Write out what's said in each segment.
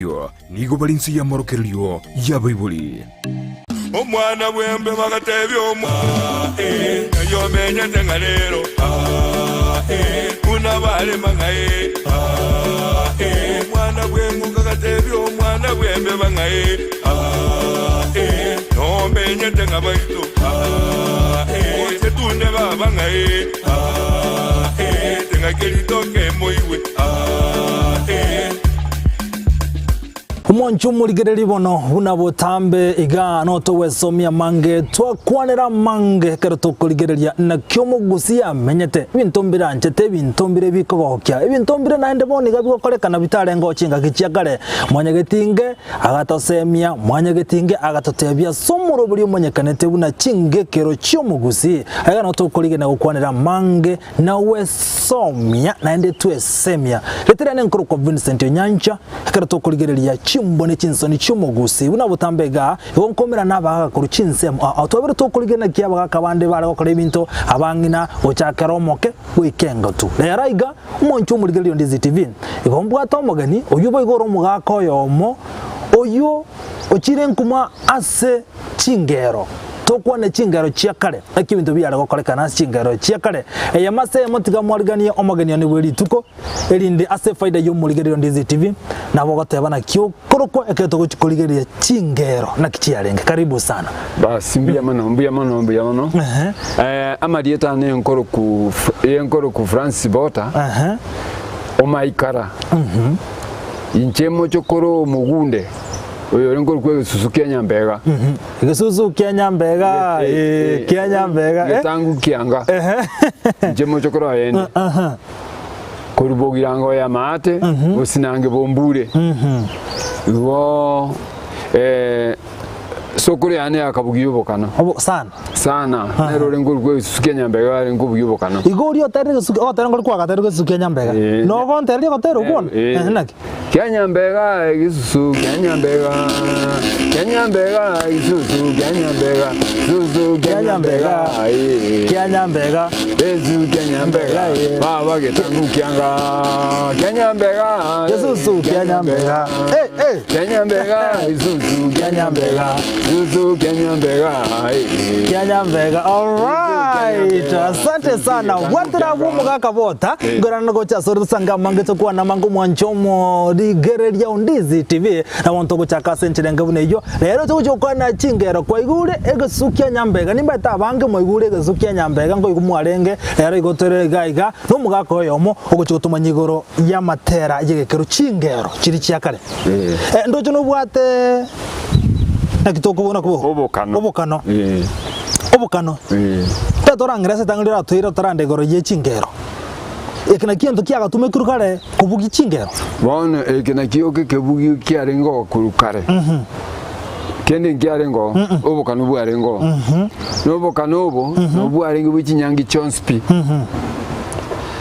Nigo bare inse y'amorokererio y'abaibori. Omwana bw'embe bagatebia omwa eh, Ng'ai omenyete ng'a rero ah, eh, Buna barema ng'a eh, ah, eh. Omwana bw'enguko agatebia omwana bw'embeba ng'a eh, ah, eh, Nomenyete ng'a baito ah, eh, Oche tunde baba ng'a eh, ah, eh, Teng'ake ritoke moigwe ah, eh. Omonche omorigereria bono buna botambe iga notogwesomia amange, twakwanera amange ekero tokorigereria naki omogusi amenyete, ebinto mbiranchete, ebinto mbire bikogokia, ebinto mbire naende bono iga bigokorekana bitarengeo chingaki chia kare. Mwanyagetinge agatosemia, mwanyagetinge agatotebia ase omoroberi omonyekanete buna chingekero chi'omogusi. Aiga notokorigereria na gokwanera amange na gwesomia naende twesemia. Rieta riane nkorokwa Vincent Onyancha, ekero tokorigereria chimbo ne chinsoni chi'omogusii buna botambe igaa, igo nkoumera nabagaka korwa chinsemo ao ao. Twabire tokorigereria naki abagaka bande bare gokora ebinto, abang'ina, gochakera omoke goika engotu. Rero iga, omonche omorigereria o Ndizi TV, igo mbwate omogeni, oyio boigo ore omogaka oyomo, oyio ochire nkuma ase chingero. Tokwane chingero chia kare, naki ebinto biare gokorekana ase chingero chia kare. Eyemo ase eyemo tiga mwariganie omogeni one bwe rituko, erinde ase efaida y'omorigereria o Ndizi TV, nabo ogoteba naki okorokwa ekero togochia korigereria chingero naki chiarenge. Karibu sana. Basi mbuya mono, mbuya mono, mbuya mono. Ehe. Eh, amarieta ane enkoroku enkoroku Francis Bota Ehe. omaikara inche mochokoro omogunde oyo ore nkorokwa egesusu kia Nyambega. Egesusu kia Nyambega, eh, kia Nyambega, eh. Getangu kianga. Ehe. Inche mochokoro oye inde. Aha. Korwa bogirango ya maate, bosinange bombure. Igo eh, sokoro yane yakabugia obokano Obo sana. sana nere ore nkorokwa egesusu kia Nyambega are nkobugia obokano. Igo oria oterire egesusu ogotera nkori kwagaterire egesusu kia Nyambega. Eh. Nogontereria ogotera okwo bono? Eh. Ehe naki? Kia Nyambega egisusu kia Nyambega Kia Nyambega egisusu kia Nyambega Susu kia Nyambega eh. Kia Nyambega Esu kia Nyambega Baba getangu kianga Kia Nyambega Gesusu kia Nyambega Eh eh Kia Nyambega isusu kia Nyambega Susu kia Nyambega eh. Kia Nyambega alright asante sana bwatera abwo omogaka bota Nkorana gocha asore tosange amange tokwane amange omwancho omorigereria o Ndizi TV nabo ntogochaka ase enchera enke buna eyio. Rero togochia gokwana chingero kwaigure egesusu kia Nyambega nimbaete abange mwaigure egesusu kia Nyambega nkoigwa mwarenge rero igo tore iga iga na omogaka oyomo ogochia gotomanya igoro y'amatera y'egekero chingero chiria chia kare. Eh, ndoche nobwate naki tokobona ko Obokano. obokano Eh, obokano eh. tata orangere ase etang'ani oratoire otarande igoro ye chingero. Eke nakio egento kiagatumekirwe kare kobugia chingero. Bono eke nakio ekebugi kiarenge korwa kare, kende nkiarenge oo, obokano bwarenge oo. Na obokano obo nabwo bwarenge bwe chinyangi chionsi pi.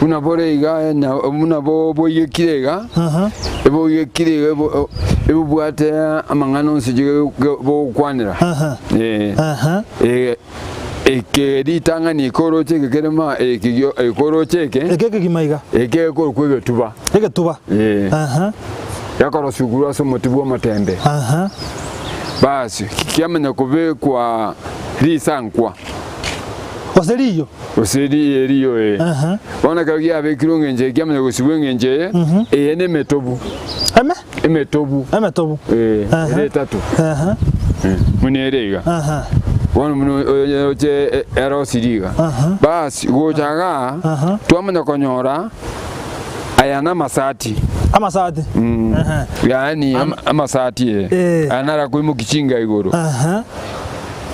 Buna bore iga na buna bo boiyekire iga, eboiyekire iga ebo ebobwate amang'ana onsi bogokwanera, eh. Eh. Eke ritang'ani eke oroche eke kere ma eke gio eke oroche eke. Eke ekegima iga. Eke gekorokwa egetuba. Egetuba. Ee. Aha. Gekorosiwa korwa ase omote bw'omotembe. Aha. Basi, kiamanya kobekwa risankwa. Gose riiyo. Gose ri eriyo ee. Aha. Bono ekero giabekirwe eng'encho eye kiamanya gosibwa eng'encho eye, eye nemetobu. Eme? Emetobu. Emetobu. Ee, Aha. ere etato. Aha. Buna ere iga. Aha. Bono buna oyoche erosiri iga. Aha. Basi gocha igaa, Aha. twamanya konyora aya namasati. Amasati. Aha. Yaani ama- amasati ee. Eh. Aya naro akoimokia chinga igoro. Aha.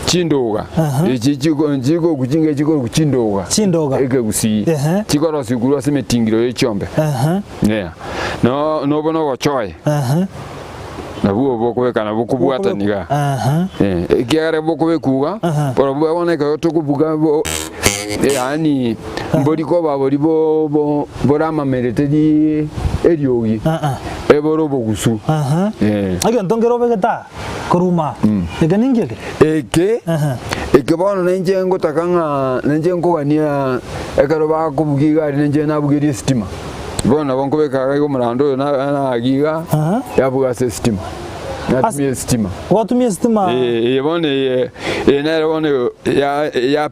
Chindoga. Echi chiko chikoku chinga chikoroku chindoga. Chindoga. Ekegusii. Ehe. Chikorosiwa korwa ase emetingiro ye chiombe. Aha. Yeah. No nobo nogochoe. Aha. Nabwo bokobeka nabwo kobwatani iga. Aha. Eh, ekiagera bokobekwa iga, Aha. barobwo bono ekero tokobuga bo yaani mbori koba bori bo bo boramamerete ri eriogi, Aa. ebore obogusu. Aha. Eh. Egento nkere obegete aa koruma. Eke ninki eke? Eke, Aha. eke bono nainche ngotaka ng'a nainche nkogania ekero bakobugia egari nainche nabugerie esitima. Bono nabo nkobeka iga iga omorando oyo na naagi iga, Aha. yabuga ase esitima. Natumia esitima. Gwatumia esitima. Eh, eye bono eye eye nere bono ya ya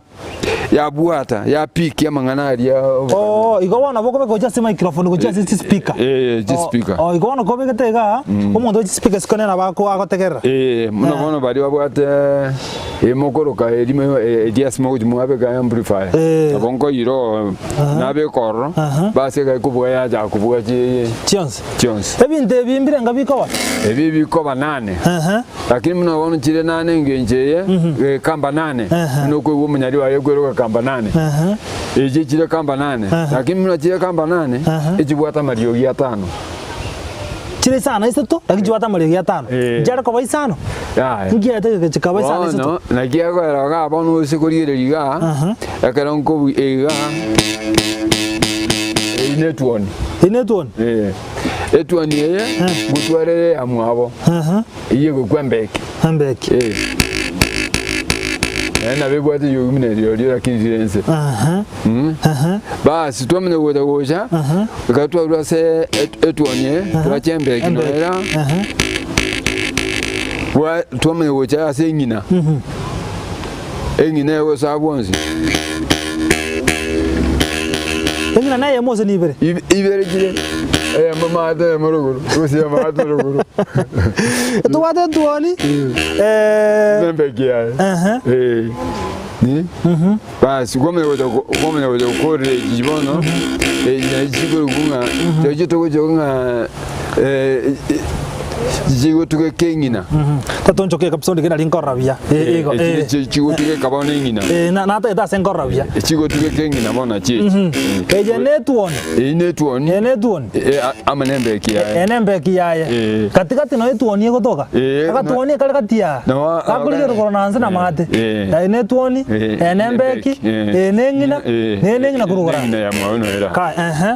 yabwata yapikia amang'ana aria Oo, igo bono nabo okobeka gochia ase microphone gochia ase chispeaker. Eh, chispeaker. Oo, igo bono kobegete igaa, omonto o chispeaker isiko nere nabo ako agotegerera. Eh, buna bono baria babwate emokoroka erimo eria ase mogochia mwabeka amplifier. Eh. Nabo nkoira oo nabeka ororo, basi ekero ekobuga yachaka kobuga chi Chionsi. chionsi. Ebinto ebi mbirenga bikoba? Ebi bikoba nane. Lakini buna bono chire nane engencho eye, gekamba nane, buna okoigwa omonyari oye ekweroka kamba nane. Echi chire kamba nane, lakini buna chire kamba nane, echibwate amariogi atano. Chire isano isato, lakini chibwate amariogi atano. Eh. Nchiare koba isano? Yaya. Nkiarete geke chikaba isano isato. Bono, naki egoera igaa bono ase korigereria igaa, ekero nkobu igaa, eyio ne etuoni. Eyio ne etuoni? Eh. Etuoni eye, ngotwara ere eyamwabo, eyio egokwa embeki. Embeki. Eh. Naende nabo ebwate eriogi buna rirorio lakini rire inse. Basi twamanya gocha gocha, ekero twarure ase etuoni eye, twacha embeki noera, bwa twamanya gocha ase eng'ina, eng'ina egosaa bwonsi. Eng'ina na eyemo gose nibere? Ibere chire, eyemo maate eyemo rogoro, gose amaate rogoro. Tobwate etuoni, Nembeki yaye. Eh. Basi kwamanya gocha kwamanya gocha gokorera echi bono, echi nachi chikorokwa ng'a chiachi togocha ng'a chigotugeka eng'ina. Tatonchoke kabisa onde nari nkorora buya. Eh, igo, Echi eh. nichi chigotugeka bono eng'ina. Eh, na natagete ase nkorora buya. Chigotugeka eng'ina bono nachi echi. Eye netuoni. Eyio netuoni. Eye netuoni. Eh, amo nembeki yaye. Eye nembeki yaye. Eh. Katikati noyo etuoni egotoka. Eh, Agatuoni ekare gati aa. No, Gakorigia rogoro na nse na maate. Eh. Eye netuoni, Eh, eye nembeki, eh. eye neng'ina, Eh. neye neng'ina korwa igoro. Neng'ina ya mwago noera. Ka ehe.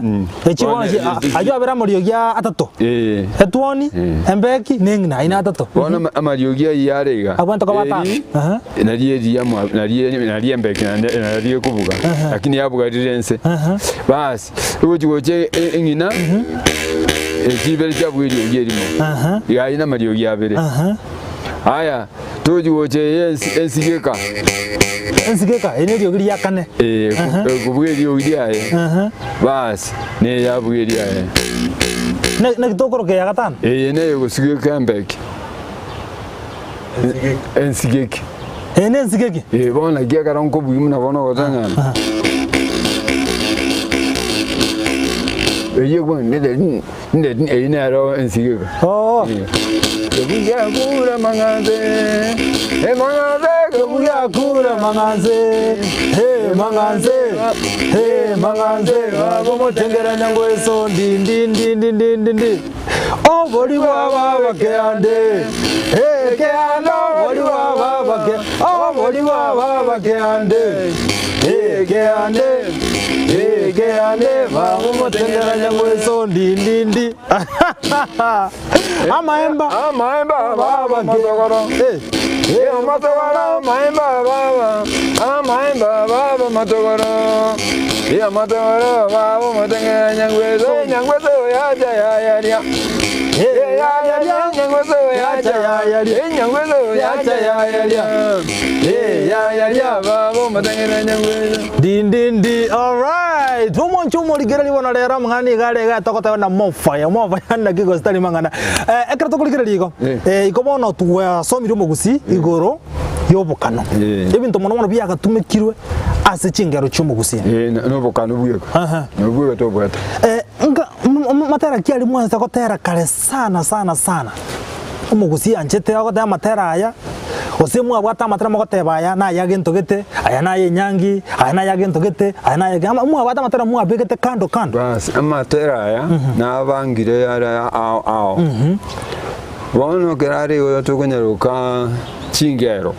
Echi bono Bono, chi- a- eh, ayio abere amariogi atato. Eh. Etuoni, embeki, neng'ina, ayio na atato. Bono amariogi ayio are iga. Abwo ntokoba atano. Eri, Aha. Nari eria mwa nari nari embeki naende nari ekobuga lakini yabuga rire ense. Basi egochi gocha eng'ina echi ibere chiabuga eriogi erimo. Yaye na amariogi abere. Aya togochi gocha eye ensigeka. Ensigeka eri neriogi ria kane. Ekobuga eriogi riaye basi neye yabuga eriaye. Naki tokoroka eya gatano? Eye neye egosigeka embeki. Ensigeki. Eye nensigeki. Eh, bono naki ekero nkobugia buna bono ogotang'ana. Eyio bono nde nde eyio nero ensigeka. Oo. Kebuya kura mang'anse, eh mang'anse Kebuya kura mang'anse, eh mang'anse, eh mang'anse, bagomochengera nyangweso ndi ndi ndi ndi ndi ndi ndi. Obori bwa baba keande, eh keande, obori bwa baba ke, obori bwa baba keande, eh keande, eh keande, bagomotengera nyangweso ndi ndi ndi. Amaemba. Amaemba baba matogoro. Eh. Eh matogoro amaemba baba. Amaemba baba matogoro. Eh matogoro baba matengera nyangweso nyangweso yacha yayaria. Eh yayaria nyangweso yacha yayaria. Eh nyangweso yacha yayaria. Eh yayaria baba matengera nyangweso. Ndi ndi ndi alright omonche omorigereria bono rero amang'ana nigo are iga togoteba na mofaya mofaya naki gose tari mang'ana eh, ekero tokorigereria igo Eh. eh, igo bono twasomire omogusii igoro y'obokano Eh. ebinto mono mono biagatumekirwe ase chingero chi'omogusii Eh na obokano bweka. Aha. Nobweka tobwate. Eh, nka matera ki aria mwanchete gotera kare sana sana sana? Omogusii anchete agoteba amatera aya, gose mwabwate amatera mogoteba aya naye agento gete, aya naye enyangi, aya naye agento gete, aya naye age ama mwabwate amatera mwabegete kando kando. Bas, amatera aya nabangire are ao ao. Bono ekero are igo tokonyaroka chingero,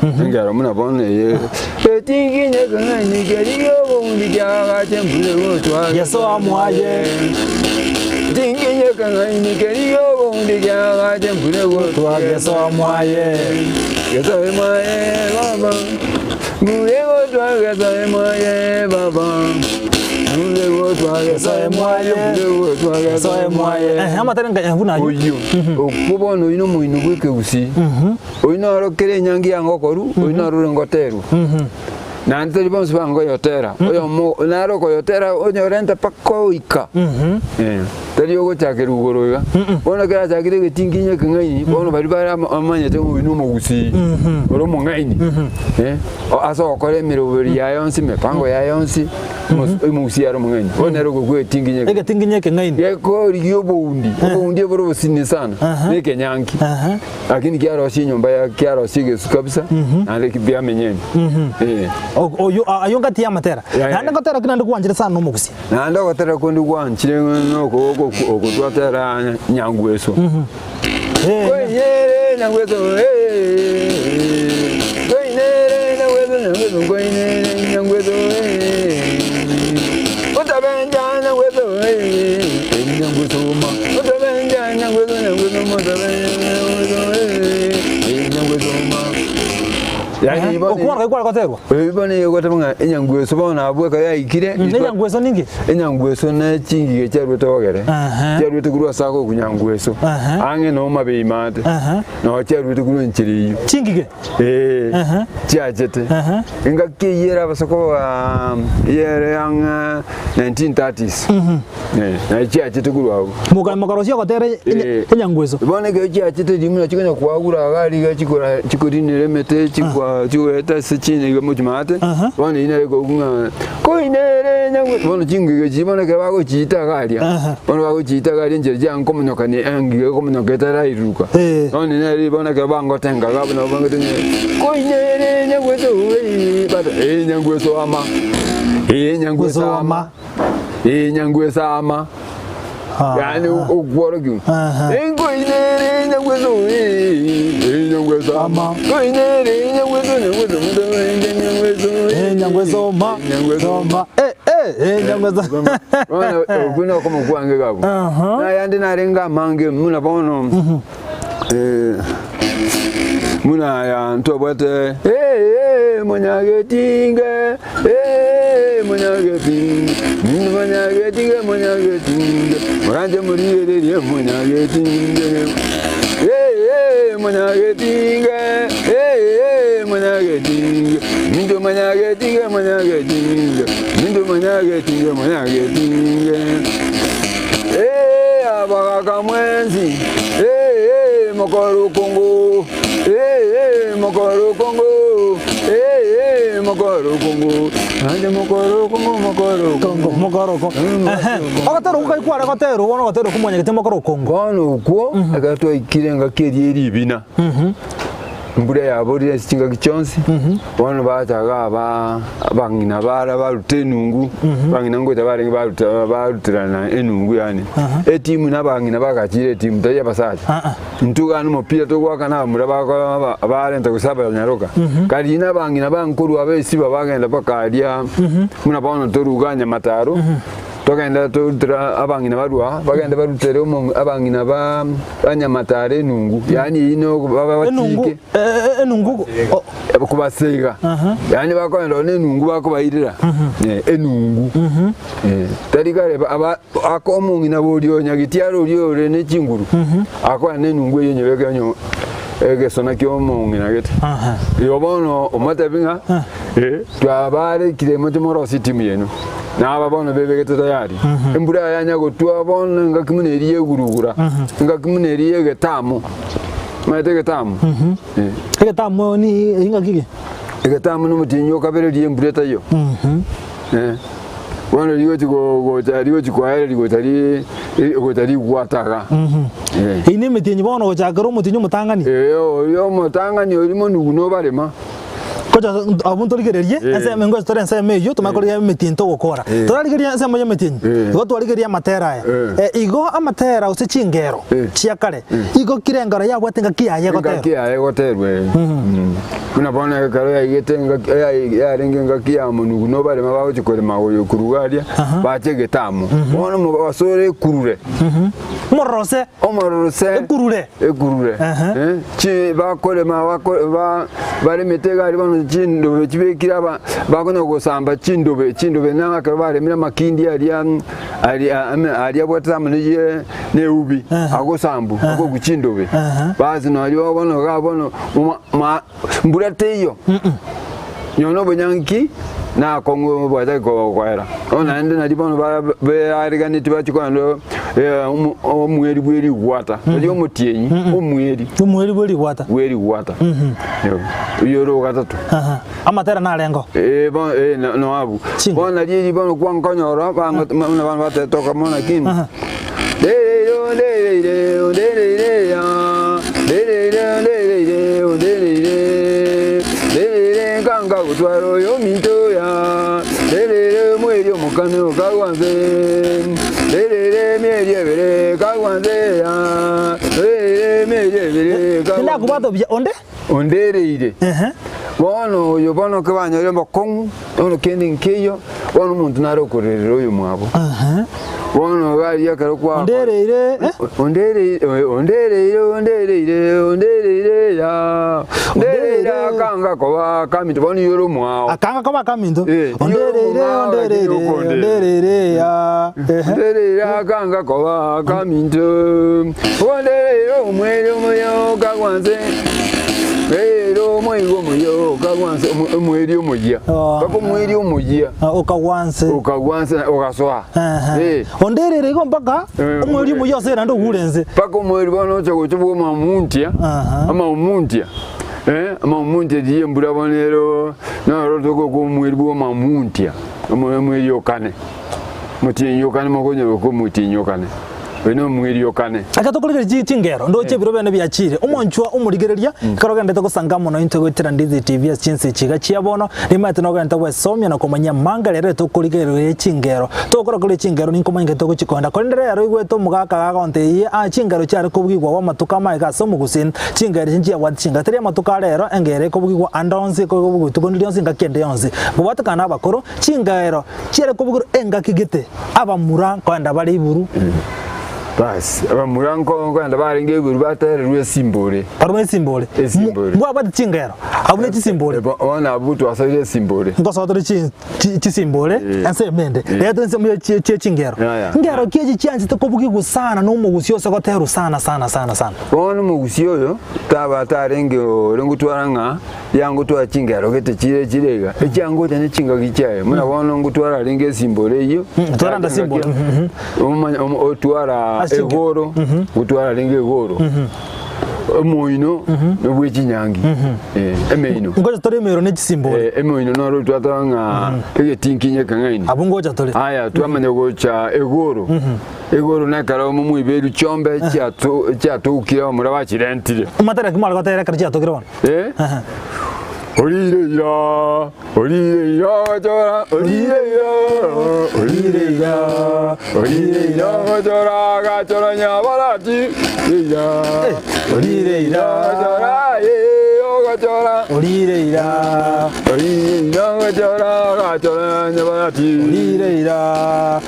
engero buna bono eye, Etinginya kang'aini keria obogundi kiagache mbure gotwara Yeso amwaye. Tinginya kang'aini keria obogundi kiagache mbure gotwara Yeso amwaye. Yeso mwaye baba, mbure gotwara Yeso mwaye baba. Gesoe mwaye. Gesoe mwaye. Ehe, amatera nka- eh, buna aywo. Oyio okwo bono oyio nomoino bwa ekegusii oyio noro kera enyangi yango okoru oyio noro ore ngoterwa naende tari bonsi bangoyotera oyomo nare okoyotera onyorente mpaka oika eh, tari ogochakerwa igoro iga bono ekero achakire egetinginyi ekeng'aini bono baria bare ama- amanyete ng'a oyio nomogusii ore omong'aini eh, o- ase ogokora emeroberi yaye yonsi emepango yaye yonsi Omogusii are omong'aini, bono nere ogokwa egetinginyi eke. Egetinginyi ekeng'aini. Gekorigia oboundi, oboundi obore obosini sana, na ekenyangi. Lakini kiarosia enyomba ya kiarosia egesu kabisa, naende ki- biamenya ime. Eh. O- Oyo ayio ngati y'amatera. Ya, ya. Naende ngotera ki naende gwanchire sana na omogusii. Naende ogotera konde gwanchire noko oko oko twatera Nyangweso. Eh, Koinere Nyangweso eh, koinere Nyangweso Nyangweso koinere Nyangweso eh, otabenja Nyangweso eh, Nyangweso ma otabenja Nyangweso Nyangweso ma otabenja Nyangweso eh, Nyangweso ma. Yani bono okwana kware goterwa. Eh, bono nigo egoteba ng'a enyangweso bono abwo ekero yaikire, Enyangweso ninki? Enyangweso ne chingige chiaruete bogere, Aha. chiaruete korwa ase agokwa nyangweso, Aha. ang'e na Homa-Bay maate, Aha. nao chiaruete korwa enchera eyio. Chingige? Ee, Aha. chiachete. Aha. Engaki eyio ere abasoko ba ere ang'e 1930s. Eh, naye chiachete korwa abwo. Moka mokarosia ogotera enya- Eh. enyangweso. Bono ekero chiachete riria buna chikonya kwagura iga riga chikora chikorinera emete chikwa chigoeta ase chine iga mochie maate, Aha. bono eyio nere ekogwa ng'a koinere nyangwe bono chingige chiria bono ekero bagochiita iga aria, Aha. bono bagochiita iga aria enchera chiankomonyoka engige ekomonyoka etarairuruka. Eh. Bono nere bono ekero bangotenga iga abwo nabo bangotenga koinere nyangweso eh, bata eh nyangweso ama, eh nyangweso ama. Ee, nyangweso ama. Yaani okworokiwa. Aha. Enkoinere nyangweso ee, nyangweso ama. Koinere nyangweso nyangweso mutoende nyangweso. Eh, nyangweso ma. Nyangweso Ma. Eh, eh, eh, nyangweso. Bono okwo nokomo kwange gabwo. Aha. Nayande narenge amange muna bono eh, muna aya ntobwate eh, eh, monyagetinge Ee, monyagetinge, monyagetinge, monyagetinge, moranche morigererie monyagetinge. Ee, monyagetinge, ee, monyagetinge, minto monyagetinge, monyagetinge, minto monyagetinge, monyagetinge. Ee, abagaka mwensi, ee, mokorokongo, ee, mokorokongo. Ee, mokoro kongo, naende mokoro kongo, mokoro Kongo, kongo. mokoro kongo. Ehe. Ogotera okwo kai kware goterwa bono ogotera okwo mwanyagete mokoro kongo. Bono okwo, ekero twaikire engaki eria eribina, embura yaborire ase chingaki chionsi, bono bachaga aba abang'ina bara baruta enungu, abang'ina ngocha barenge baruta baruterana enungu yaani, etimu na abang'ina bagachire etimu tari abasacha. Intwe iga nomopira togoaka na abamura bako abarenta gose abanyaroka. Kari na abang'ina bankorwa abesiba bagenda mpaka aria buna bono toruga nyamataro togenda torutera abang'ina barwa bagende barutere omo abang'ina ba ba nyamataro enungu yaani eyio no Enungu, babatike eh, eh, enungu o- kobasega yaani bakogenda ororo na enungu bakobairera enungu tari kare aba Aka omong'ina boria o nyagitiaro oria ore ne chinguru, akoe nenungu eyio nyebeke onye egesona ki'omong'ina gete. Igo bono omotebi ng'a eh, twabarekire moche morosie etimu yaino, na aba bono bebegete tayari. Embura yanya gotwa bono engaki buna eria y'egurugura, engaki buna eria y'egetamo. Omanyete egetamo? Eh. Egetamo ni engaki ki? Egetamo nomotienyi o kabere riria embura etaiyo. Eh. Bono rigochi go- gocha rigochi kwaera rigocha ri ri- gocha rigwataga. Eh. Eyio nemetienyi bono gochakera omotienyi omotang'ani. Eh, oria omotang'ani oria monugu nobarema. Gocha abwo ntorigererie Eh. ensemo ngocha tore ensemo eyio tomanye korigereria emetienyi togokora. Eh. Torarigereria ensemo ya emetienyi, Eh. igo twarigereria amatera aya. Eh. Eh, igo amatera gose chingero Eh. chia kare, igo kera engero yabwate engaki yaye Engaki egoterwa. yaye egoterwa eh. Mm. Buna bono ekero yaigete engaki eyai yarenge engaki ya monugu nobarema bagochia korema goyo koruga aria, bache egetamo. Bono mobasore ekurure, Omororose omororose ekurure. ekurure Aha. eh, chi bakorema bako ba baremete iga aria bono. chindobe chibekire aba bakonya gosamba chindobe, chindobe na ekero baremire amakindi aria aria ame aria abwate amo na ye na eubi, agosambu akogwa chindobe. Basi nario bono iga bono ma ma mbura teiyo, nonye na obonyanki na akong'u bwachaka koera. Bono naende nario bono ba beariganetie bachia kogenda omweri bwe rigwata, tari omotienyi, omweri. Omweri bwe rigwata. Bwe rigwata. Oyio ore ogatato. Aha. Amatera narengo. Eh, bono eh, no no abwo. Chinga. Bono nario eri bono kwankonyora, bango buna bono batete okamo naki, Ndereire ndereire ndereire ya, ndereire ndereire ndereire, ndereire nkanga gotwara oyo ominto ya, ndereire omweri omokani okagwa nse, ndereire emieri ebere ekagwa nse ya, ndereire emieri ebere ekagwa nse. Tindakobwata buya onde. Ondereire. Ehe. Bono oyo bono kebanyorire bokong'u, bono kende nkeiyo, bono omonto nare okorerera oyomwabo. Ehe. Bono iga aria ekero kwa Ondereire eh? Ondereire ondereire ondereire ondereire ya ondereire akanga koba akaminto bono igo ore omwao. Akanga koba akaminto. Eh, Ondereire omwao lakini ondereire okondereire. ondereire ya. Ehe. Ondereire akanga koba akaminto ondereire omweri omuya okagwanse Eero omoigo omuya okagwansa omweri omoyia Oh. mpaka omweri omoyia Ah, okagwanse. okagwansa ogasoa Ehe. Eh. Ondereire igo mpaka Eh, omweri omuya ase naende ogure ense. Mpaka omweri bono ocha gocha bwa amamuntia Aha. amamuntia eh, amamuntia riria embura bono ero noro togoka omweri bwa amamuntia omweri okane motienyi okane mokonyaroka omotienyi okane. Oyo nomweri okane. Ekero tokorigereria chi chingero, ndoche ebiro biane biachire, omwanchwa omorigereria, ekero ogenderete gosanga amo naintwe goetera Ndizi TV ase chinse echi iga chia bono, nimaete nogenderete gwesomia na komanyia amanga rero etokorigereria chingero. Togokora koria chingero ninkomanya nki togochikoenda. Korende rero oigwete omogaka gagontebia aa chingero chiare kobugigwa agwo amatuko amaega ase omogusii, chingero echi nchiabwate chingaki. Tari amatuko a rero engero ekobugigwa ande onsi, ekobugigwa rituko rinde rionsi, engaki ende yonsi. Kobwatekana na abakoro, chingero chiare kobugigwa engaki gete. Abamura nkoenda bare iburu. Basi, abamura nkoenda barenge iguru batererwe esimbore. Barwe esimbore. Esimbore. Mbwabwate chingero abwo ne chisimbore. Bono abwo twasoire esimbore. Nkosoa tore chisimbore ensemo ende. Rero tore ensemo ye chingero. Ngero ki echi chianchete kobugigwa sana na omogusi ose goterwa sana sana sana sana. Bono omogusi oyo taba tarenge ore ngotwara ng'a Yangotwara chingero gete chire chire iga, echiangocha ne chingaki chiaye, buna bono ngotwara arenge esimbore eyio, twara nda simbore, mhm. omanye omo- otwara Ase chingero. egoro, gotwara arenge egoro, omoino nobwe chinyangi, eh, emeino. Ngocha tore emeero ne chisimbore. Eh, emoino noro twateba ng'a egetinkinye ekeng'aini. Abwo ngocha tore. Aya twamanya gocha egoro, Igoro nekero momoiberu chiombe chiatokire abamura bachirentire. Amatera ki mware gotera ekero chiatokire bono? Eh? Orire ira, orire ira gachora, orire ira, orire ira, orire ira gachora, gachora nyabarati, ira, Orire ira, gachora, eh, ogachora, Orire ira, orire ira gachora, gachora nyabarati, orire ira.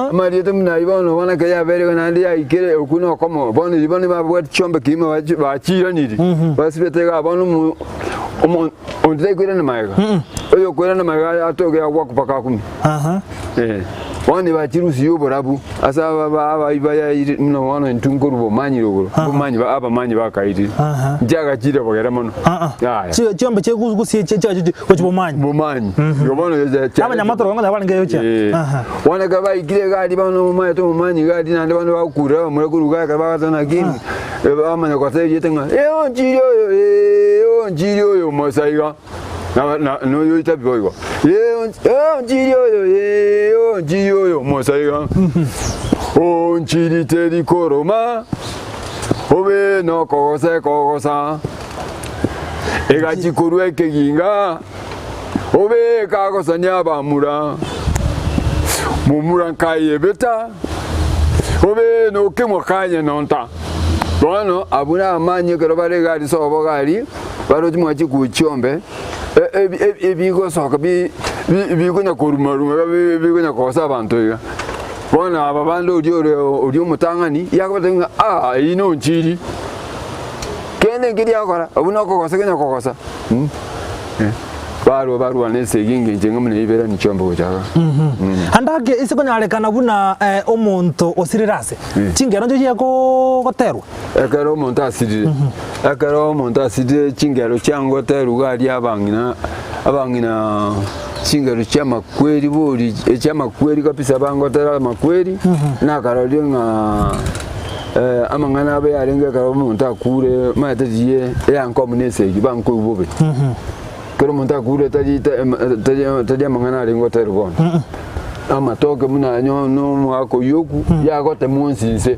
Amarieta buna ayio bono bono ekero yabeire igo naende yaikire okwo na okomo, bono riria bono babwate chiombe kegima bachi bachiraniri, basibete igaa bono omo omo onde taikoirana magega, oyo okoirana magega atoke agwo mpaka akumi. Eh, bono bachirusirie oborabu ase aba ba abayi bayaire buna bono intwe nkorwa bomanyi rogoro, bomanyi ba abamanyi bakairire, inche agachire bogere mono, yaya. Chiombe chiegusia gochia bomanyi. Bomanyi, igo bono Abanyamatoro ngonya barenge gochia. Eh. Bono ekero baikire iga aria bono omanyete omomanyi iga aria naende bono bagokurera abamura korwa iga ekero bagoteba naki bamanya gosaba erieta ng'a eh onchiri oyo eh onchiri oyo omosa iga. Na na noyo oitabi boigo eh onchiri oyo eh onchiri oyo omosa iga. Onchiri teri koroma obe nokogosa ekogosa. Egachia korua ekeginga, obe ekagosania abamura, momura nkayebeta, obe nokemwa kanye nonta. Bono abwo namanye ekero bare iga aria sobo iga aria, baroche mwachi kuchiombe, ebigosoka bikonya koruma-ruma iga bikonya kogosa abanto iga. Bono aba bande oria ore oria omotang'ani, yakobatebia ng'a aa eyio nonchiri. Kende nkeria agokora, obwo nokogosa kenya kogosa mh, eh. Barua barwana esegi engencho eng'e buna eiberani chiombe gocha igaa. Ande ake ase konyarekana buna omonto osirire ase chingero nchio chiaye goterwa. Ekero omonto asirire, ekero omonto asirire chingero chiangoterwa iga aria abang'ina abang'ina chingero chi'amakweri bori echi'amakweri kabisa bangotera amakweri, nakarorire ng'a amang'ana abe yarenge ekero omonto akure omanyete riria eanka buna esegi bankoigwa bobe. Ekero omonto akure tari tari tari amang'ana arenge goterwa bono. Amatoke buna aya na omwaka oyio okwo, yagotemwa onsi inse,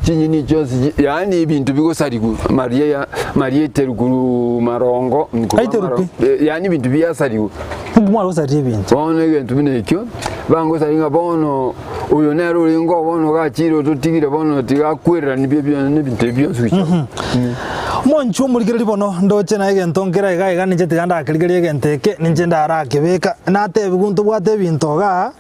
chinyeni chionsi chi yaani ebinto bigosarigwa amaria ya amaria aiterwe korwa marongo korwa Aiterwe maro pi? yaani ebinto biasarigwe. Inki mwagosaria ebinto? Bono egento buna ekio, bangosaria ng'a bono oyo nere orenge oo bono gachire ototigire bono tiga akwereranie bie bionsi na ebinto ebi bionsi gochia oo. Omonchwa omorigereria bono, ndoche naye egento nkere iga iga ninche tiga ndakerigerie egento eke, ninche ndarakebeka. Natebigwe ntobwate ebinto igaa,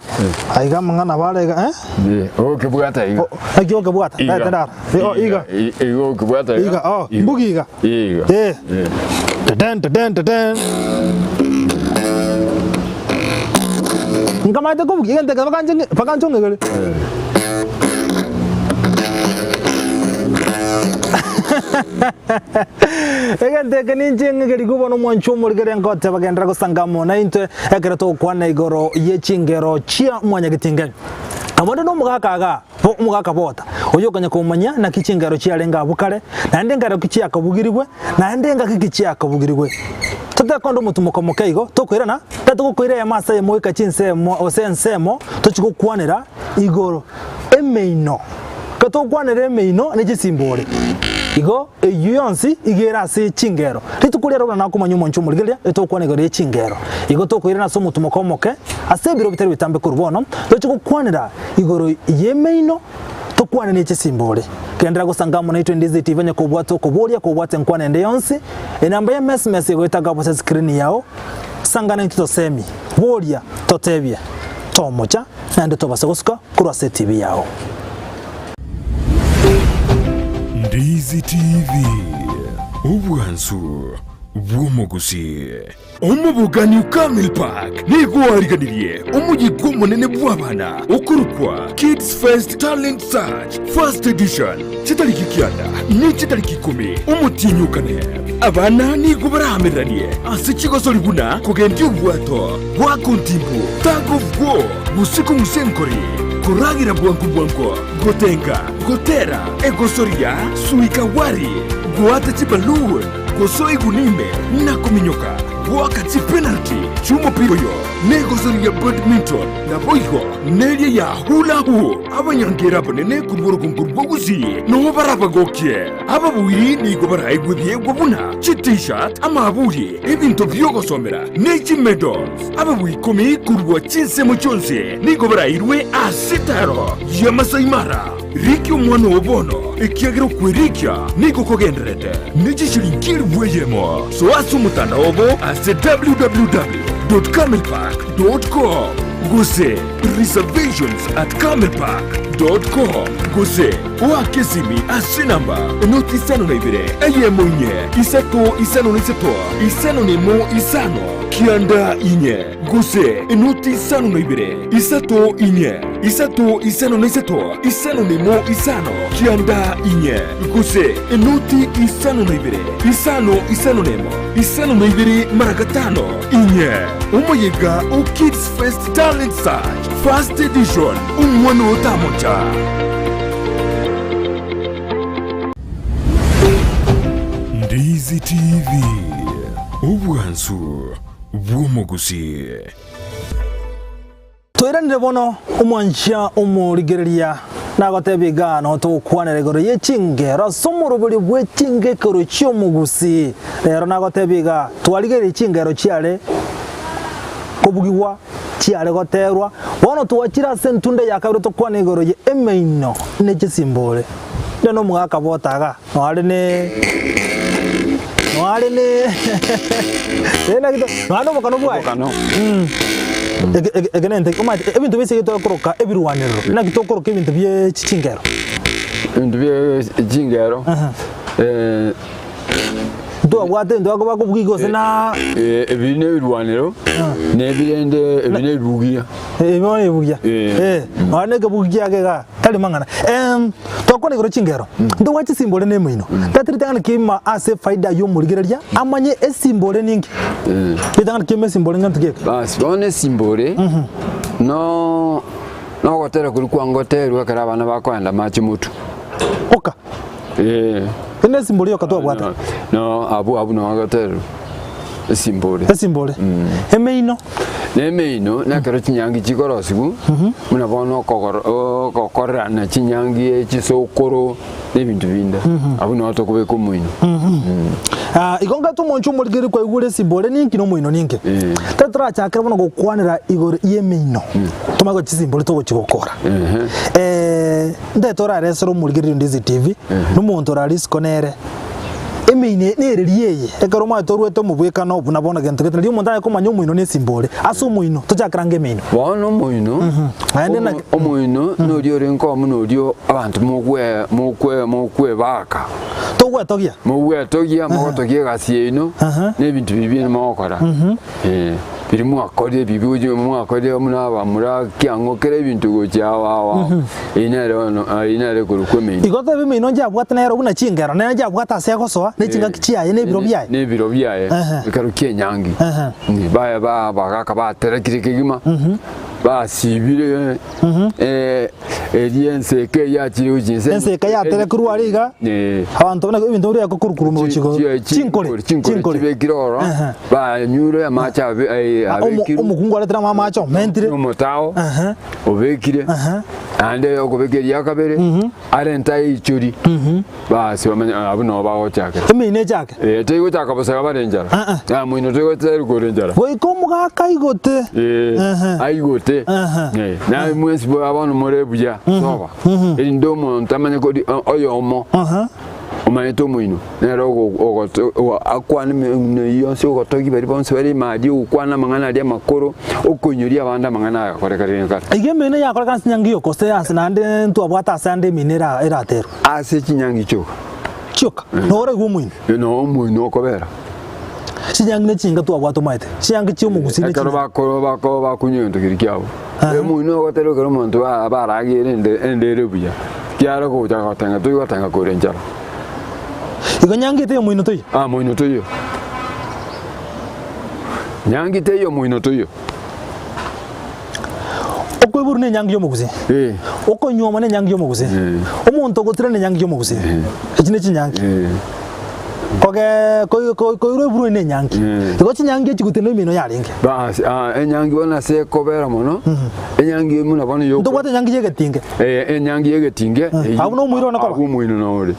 aiga amang'ana nabo are iga eh? Eh, okebwata iga. Naki okebwata? Ndagete ndara. Eh, oh, iga. Iga okebwata iga. Iga, oh, mbugi iga. Iga. Eh. Teten, teten, teten. Nkamanyete kobugia egento eke mpaka nche mpaka nchong'egere. Egento eke ninche ng'egerigwe bono omwanchi omorigere ngoteba genderera gosanga amo naintwe ekero togokwana igoro ye chingero chia mwanyagetinge. Abande nomogaka igaa, bo omogaka bota, oyio okonya komanya naki chingero chiarenge abwo kare, naende nkero ki chiakabugirigwe, naende ngaki ki chiakabugirigwe. Totekonde omotumoko moke igo, tokoirana, tatogokoira eyemo ase eyemo goika chinsemo gose ensemo tochie gokwanera igoro emeino. Ekero togokwanera emeino ne chisimbore, igo eyio yonsi iga ere ase chingero. Rituko riaro buna nakomanya omonche omorigereria, etogokwana igoro ye chingero. Igo tokoirana ase omotumoko omoke, ase ebiro bitari bitambe korwa bono, toche gokwanera igoro y'emeino, tokwane ne chisimbore. Genderera gosanga amo naitwe Ndizi TV onye kobwate okoboria, kobwate enkwana ende yonsi, enamba ya msms egoeta gabu ase screen yao, sanga naintwe tosemi, boria, totebie, tomocha, naende tobase gosuka korwa ase etibi yao. Ndizi TV, obwansu bw'omogusii. Omobogani Camel Park nigo oariganirie omoyega omonene bw'abana okorokwa Kids Fest Talent Search First Edition chitariki kianda ne chitariki ikomi omotienyi o kane. Abana nigo baraamereranie ase chigosori buna kogendia obwato, goaka ontimbu, tug of war, gose kong'usa enkori, koragera bwango bwango, gotenga, gotera, egosoria, suika wari, goata chiballoon, Gosoa iguni ime na kominyoka, goaka chipenalty chi'omopira oyo, na egosori ya badminton, naboigo neria ya hula hoop. Abanyangera abanene korwa orogongo rwa Gusii noo barabagokie. Ababuiri nigo baraegwe ebiegwa buna chi-t-shirt, amaaburi, ebinto bi'ogosomera, ne chimedals. Ababui ikomi korwa chinsemo chionsi nigo barairwe ase etaaro ya Masai Mara. Rikia omwana oo bono, ekiagera okwerikia nigo kogendererete ne chishilingi elifu eyemo. Soa ase omotandao obo ase www.camelpark.com gose reservations at camelpark.com gose oake esimi ase enamba enoti isano na ibere eyemo inye isato isano na isato isano na emo isano kianda inye. Gose enoti isano na ibere, isato inye, isato isano na isato, isano na emo isano, kianda inye. Gose enoti isano na ibere, isano isano na emo, isano na ibere mara gatano, inye. Omoyega o Kids Fest Talent Search First Edition, omwana otamocha. Ndizi TV, obwansu bw'omogusii. Toiranire bono, omwancha omorigereria, nagotebia iga, noo togokwanera igoro ye chingero ase omoroberi bwe chingekero chi'omogusii. Rero nagotebia iga, twarigereria chingero chiare kobugigwa, chiare goterwa, bono twachire ase entunda ya kabere tokwane igoro ye emeino ne chisimbore. Onde nomogaka bota iga. Noare ne noare ne eh naki to noare nobokano bwaye. Obokano. Eke eke eke nente omanyete ebinto bia esegi tokoroka ebirwanero, naki tokoroka ebinto bie chingero. Ebinto bie chingero, Aha. eh. Ntwabwate ebinto bakoba kobugia gose na Eh, ebi ne ebirwanero, na ebirende ebi ne ebibugia. ebi bono ebibugia. Eh. Eh, nonya na ekebugi kiage igaa, tari mang'ana. Em, twakwana igoro chingero, ntobwate chisimbore na emeino. Tari ritang'ani kegima ase efaida ya omorigereria, amanye esimbore ninki. Ritang'ani kegima esimbore ngento ki eke? Basi bono esimbore, no nogotera koria kwangoterwa ekero abana bakoenda amache motwe. Oka. Eh. Ende esimbore yoka twabwate. No, abwo abwo no agoterwa esimbore. Esimbore. Emeino. Na emeino nekero chinyangi chikorosiwu, buna bono okogoro ogokorerana chinyangi chisokoro na ebinto binde, abwo noo tokobeka omoino. Ah, igo ngate omonche omorikeri kwaigure esimbore ninki na omoino ninki. Eh. Tari torachakere bono gokwanera igoro y'emeino, tomanye gochia chisimbore togochia gokora. Ehe. Eh, Ntaete oraresere omorigereria onde CCTV, na omonto orare isiko nere. Emeino eye nereria eye, ekero omanyete orwete omobwekano buna bono gento gete, nario omonto aye komanya omoino na esimba ore. Ase omoino, tochakera ange emeino. Bono omoino, Naende omo- naki- omoino noria ore nkomo noria abanto mogwe mokwe mokwebaka, Togwetogia. mogwetogia mogotogia egasi yaino, Aha. na ebinto biria biaino mogokora. Eh, Riria mwakorire ebibe gochia mwakorire buna abamura kiang'o kera ebinto gochia ao ao ao, eyio nere bono eyio nere korokwa emeino. Igo tobe emeino nchiabwate nero buna chingero, nere nchiabwate ase agosoa, ne chingaki chiaye, na ebiro biaye. Na ebiro biaye, Ehe. ekero kia enyangi. Ehe. Ni baye ba abagaka baterekire kegima, basibire eh, eria enseka eyio yachire gochia inse. Enseka yaterekirwe aria iga, Eh. abanto buna ebinto biria biakokurukuruma gochia igoro. Chinkore, chinkore chinkore. chibekire ororo Ehe. banyure amache abe- eh, Ah, omo- abekirwe Omokungu aretire amo amache omentire. nomotao Ehe. obekire Ehe. naende okobeka eria kabere arente aichori basi bamanye ah, abwo nabo bagochakera Emeino echake. Eh, tigochaka bosa bare enchara Ah, ah. Ah, moino tigotari kore enchara Goika omogaka aigote. Eh, Ehe. aigote Ehe. Eh, naye mwensi bo bono more buya soba erinde omonto amanye kori oyomo Aha. omanyete omoino nere ogo- ogoto ogo akwane emegino eyio yonsi ogotogia baria bonsi bare ime aria ogokwana amang'ana aria amakoro okoinyoria abande amang'ana aya akorekanire kare. Iga emeino yakorekana ase chinyangi yoka gose ase naende ntwabwate ase ande emeino era eraterwe. Ase chinyangi chioka. Chioka, noraigwe omoino. Noo omoino okobera. Chinyangi ne chinga twabwate omanyete, chinyangi chia omogusii ne Ekero chinga. bakoro bako bakunywa egento keria kiabo, Aha. omoino ogotera ekero omonto ba baragere ende endere buya, kiara gocha gotenga toigotenga kore enchara. Igo nyangi teiyo omoino toiyo. Ah moino toiyo. Nyangi teiyo moino toiyo. Okoiborwa ne enyangi y'omogusii. Eh. Okonyuoma ne enyangi y'omogusii. Eh. Omonto ogotira ne enyangi y'omogusii. Echi ne chinyangi. Eh. Koge koi koi koirwa eburwa ne enyangi. Eh. Igo chinyangi echi gotena emino yarenge. Bas, ah, enyangi bono ase ekobera mono, enyangi buna bono yo Ntobwate enyangi y'egetinge. Eh, enyangi y'egetinge eyio- Abwo nomoiro one koba. Abwo omoino nore.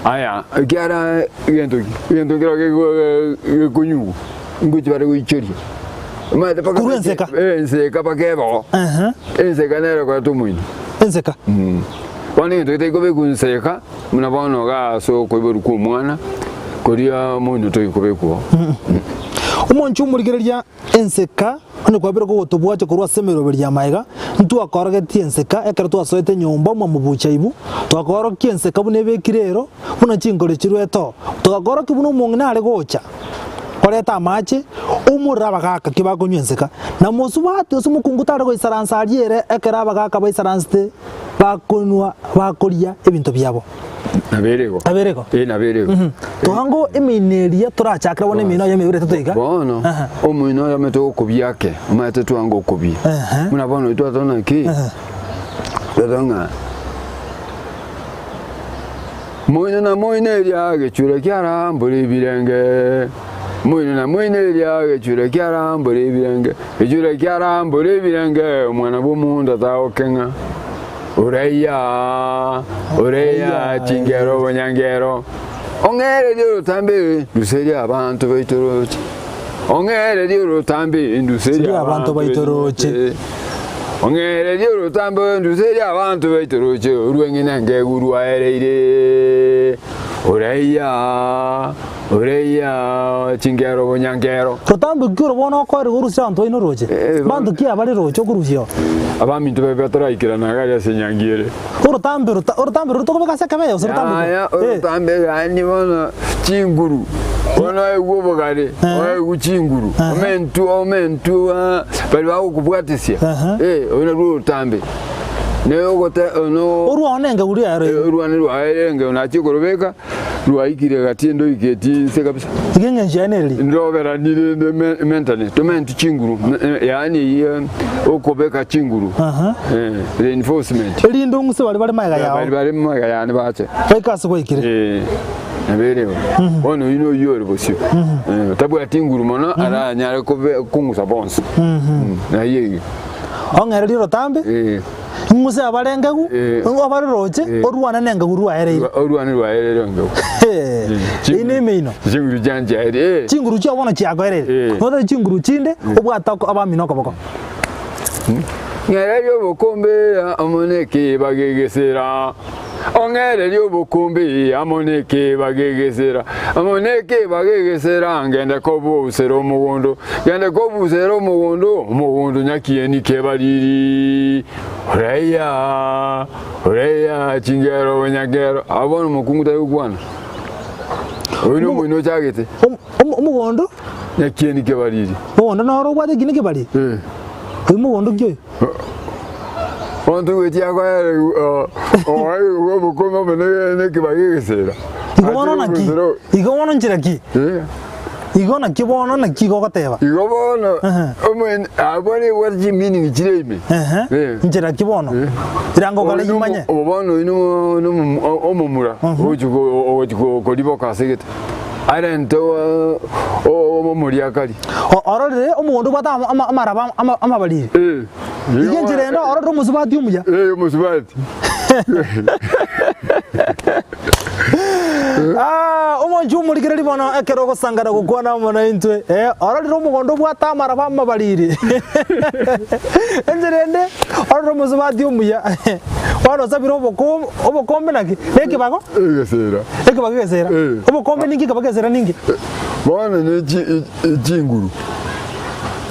Aya, ekiara egento ki? Egento kero geko- gekonyugwa, ngochi bare goichoria. Omanyete mpaka Korwa enseka? Eh, enseka mpaka eboo. Ehe. Enseka nere ekoreta omoino. Enseka. Bono egento getari kobekwa enseka, buna bono iga ase okoiborwa kwa omwana, koria omoino tori kobekwa oo. Omonche omorigereria enseka, onye kwabire kogotobwatia korwa ase emeroberi ya magega, ntwakorogetie enseka ekero twasoete nyomba mwamobucha ibu, twakorokia enseka buna ebekire ero, buna chinkore chirwete oo, togakorokia buna omong'ina are gocha. Koreta amache, oumorere abagaaka ki bakonywa enseka, na mosubati ase omokungu tare goisaransa aria ere ekero abagaaka baisaransete bakonywa bakoria ebinto biabo. Nabere igo. Nabere igo. Eh, nabere igo. Toango emeino eria torachakere bono emeino oyo emebere etato iga. Bono, Aha. omoino oyo omanyete gokobia ake, omanyete twange okobia. Ehe. Buna bono twateba naki, twateba ng'a. Moino na moino eria gechure kiarambora ebirenge, Moino na moino eria gechure kiarambora ebirenge, Gechure kiarambora ebirenge, Omwana bw'omonto tagokeng'a. Oreia, oreia, chingero obonyangero, Ong'ererie orotambe nduserie abanto baito roche, Ong'ererie orotambe nduserie abanto baito roche. Ong'ererie orotambe onduserie abanto baito roche orwe ng'ina ngegu rwaereire. Oreia, Oreia chingero bonyankero. Rotambe ki ore bono okoerigwa orusie abanto baino roche? Eh, Banto ki abare roche okorusia oo? Abaminto babe bataraikerana iga aria ase enyangi ere. Orotambe rota orotambe roro tokobeka ase ekebeye gose rotambe ki? Yaya, Eh. orotambe yaani bono chinguru, bono oegwe obogare, oegwe chinguru, omentwe omentwe ah, baria bagokobwatisia, Aha. eh, oyo narwo orotambe. Naye ogote ono Orwane engegu riaye eh, orwane rwaye engegu nachia korobeka, Rwaikire gati endoiketi inse kabisa. Iga engencho yaye nereri. Ndoberani rende me- mentane tomentu chinguru me- yaani eyio okobeka chinguru Aha. eh, reinforcement Erinde ong'use baria bare magega yao. bari bare magega yane bache Baike ase gwaikire. Eh, nabereo bono oyio noyio ore bosio Eh, tabwati nguru mono aranyare kobe kong'usa bonsi Mm, naye eyio Ong'ererie orotambe. Eh. Ing'use abare engegu, Eh. obare roche, Eh. orwane nengegu rwaereire. Orwane rwaereire engegu. Eyio nemeino. Chinguru chianchiaeire. Eh. Chinguru chiao bono chiakoereire. Eh. Notari chinguru chinde, obwate oko- abamino okoboko. Ng'ererie obokombe amo nekeeba gegesera, Ong'ererie obokombe amo nekeeba gegesera, Amo nekeeba gegesera, ngende kobusera omogondo, Ngende kobusera omogondo, omogondo nyakieni kebariri. Oreya, oreya, chingero bonyakero. Abwo bono omokungu tari gokwana. Oyo nomoino ochagete. Om- om- Omogondo, Nyakieni kebariri. omogondo noro obwate ekina kebariri. Eh. Oyo mogondo ki oyo? Bono togochia koerigwa okoerigwa obokombe omonene nekebago egesera. Igo bono naki? Igo bono nchera ki? Igo naki bono naki igo ogoteba? Igo bono Ehe. omwene abwo nebwate chimeaning chire ime. Ehe, Eh. nchera ki bono? Iranga okare Oyo nomo- imanye. obo bono oyo nomo- nomo- o- omomura ogochi ko- ogochi ko- koriboka ase egete arente omoriakari. O- Ororire omogondo obwate ama- ama- amaraba ama- amabariri. Eh. Iga enchera ende ororire omosubati omuya. Eh, omosubati. Ah, omonche omorigereria bono ekero ogosangana gokwana amo naintwe. Eh, ororire omogondo obwate amaraba amabariri. Enchera ende ororire omosubati omuya. Bono osabire obokombe, obokombe naki? Na ekebago? Egesera. Ekebago egesera. Eh. Obokombe ninki ekebago egesera ninki? Bono ne chi- chinguru.